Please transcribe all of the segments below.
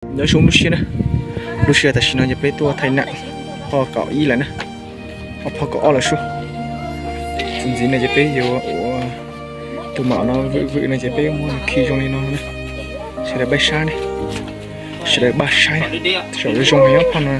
Nyob zoo lub sij hawm na, lub sij hawm tam sim no ces peb tuaj thaij nam phoj kaum ib lawm na, phoj kaum ob lawm sub. Txuas ntxiv no ces peb yuav ua tus maum no vwm vwm no ces peb yuav muab khi zoo li no na. Sawv daws pab saib ne, sawv daws pab saib, saum zoo heev phoj no.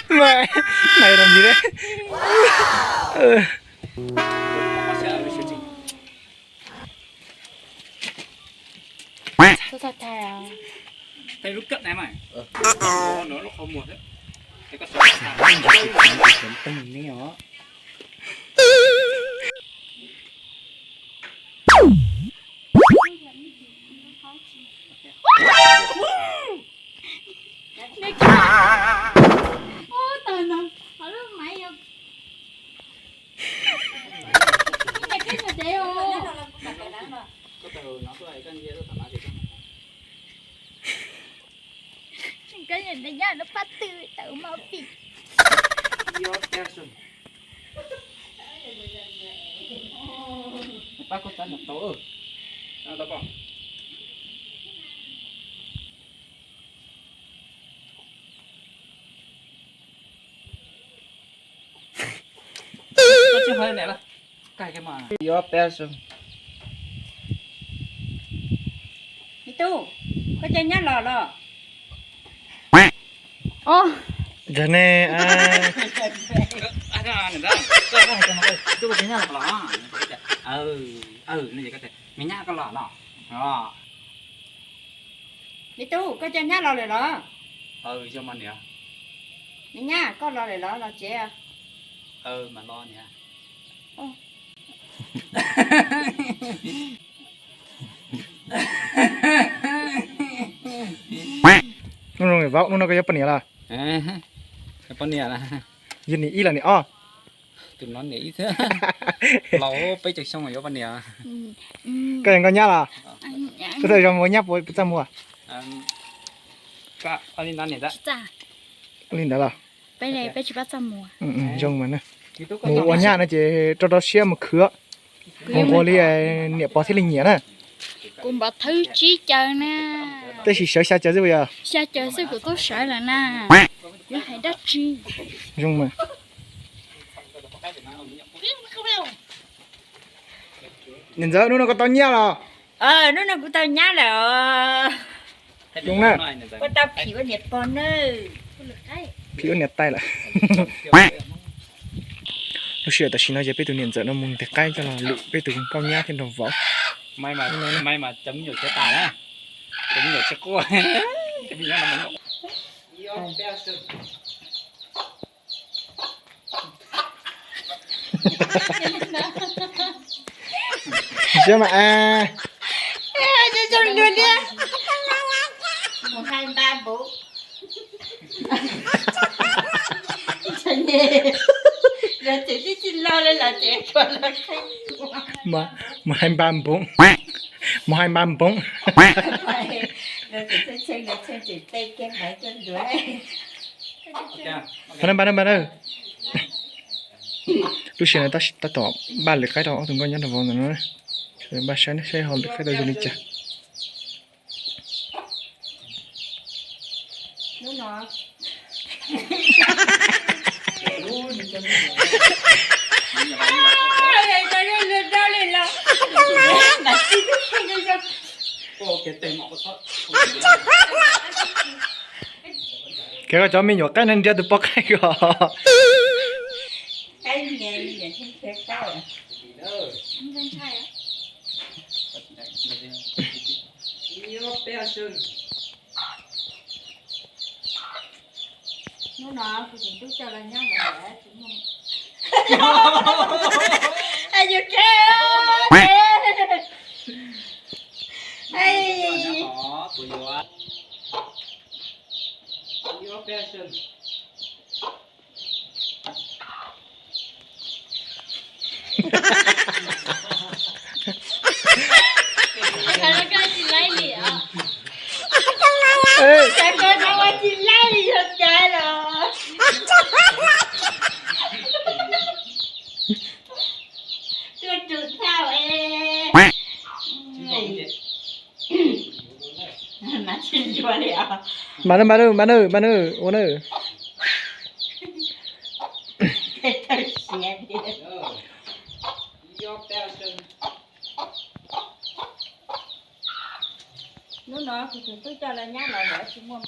Mày, mày làm gì đấy? Sao sao thầy à? Thầy rút cận em ơi. Nó lốc không một đấy. Thầy có sao sao. Tao nhìn đi hả? Koj niam tais nyab no pab twg tawm mus pim. Pab koj txav nyuam tau. Koj tsis hais niam los? Yuav peb. Me tub, koj coj nyab los los? Yog ne, me nyab koj los los? Me tub, koj coj nyab los lawm los? Me nyab, koj los lawm los, los tsev? Hnub no koj yuav poj niam los? Poj niam, yog niam ib los niam ob? Tus no niam ib xwb, laus peb caug xyoo yuav poj niam. Koj yog nkauj nyab los? Koj txawj zov mus ua nyab puas txaj muag? Li ntawd los? Zoo mas na. Mus ua nyab no ces rau rau siab mus khwv, mus ua li niam pog thiaj li nyiam na. Kuv npov thawj tsib caws na. Tab sis sawv xya caws xwb puas yog? Xya caws xwb kuv twb sawv lawm na. Yuav hais dab tsi? Zoo mas. Niam ntxawm, hnub no koj tau nyab los? Hnub no kuv tau nyab lawm os. Zoo na. Koj tau phim ua niam pog na. Phim ua niam tais lawm. Lub sij hawm tam sim no ces peb tus niam ntxawm no mus ntes qaib coj los lwm peb tus nkauj nyab thiab nrog vauv. Siab mas. Mus hais npa npoov, mus hais npa npoov. Npa na, npa na. Lub sij hawm no tab tom npaj lwm qaib rau ob tug nkauj nyab nrog vauv ntawm no, npaj saib saib ho lwm qaib tau zoo li cas. Kev koj cov me nyuam qaib no nrhiav tus poj qaib os. Mas nws, mas nws, mas nws, mas nws ua nws. Hnub no kuv tus tub coj lawv nyab los lawv tsis muaj.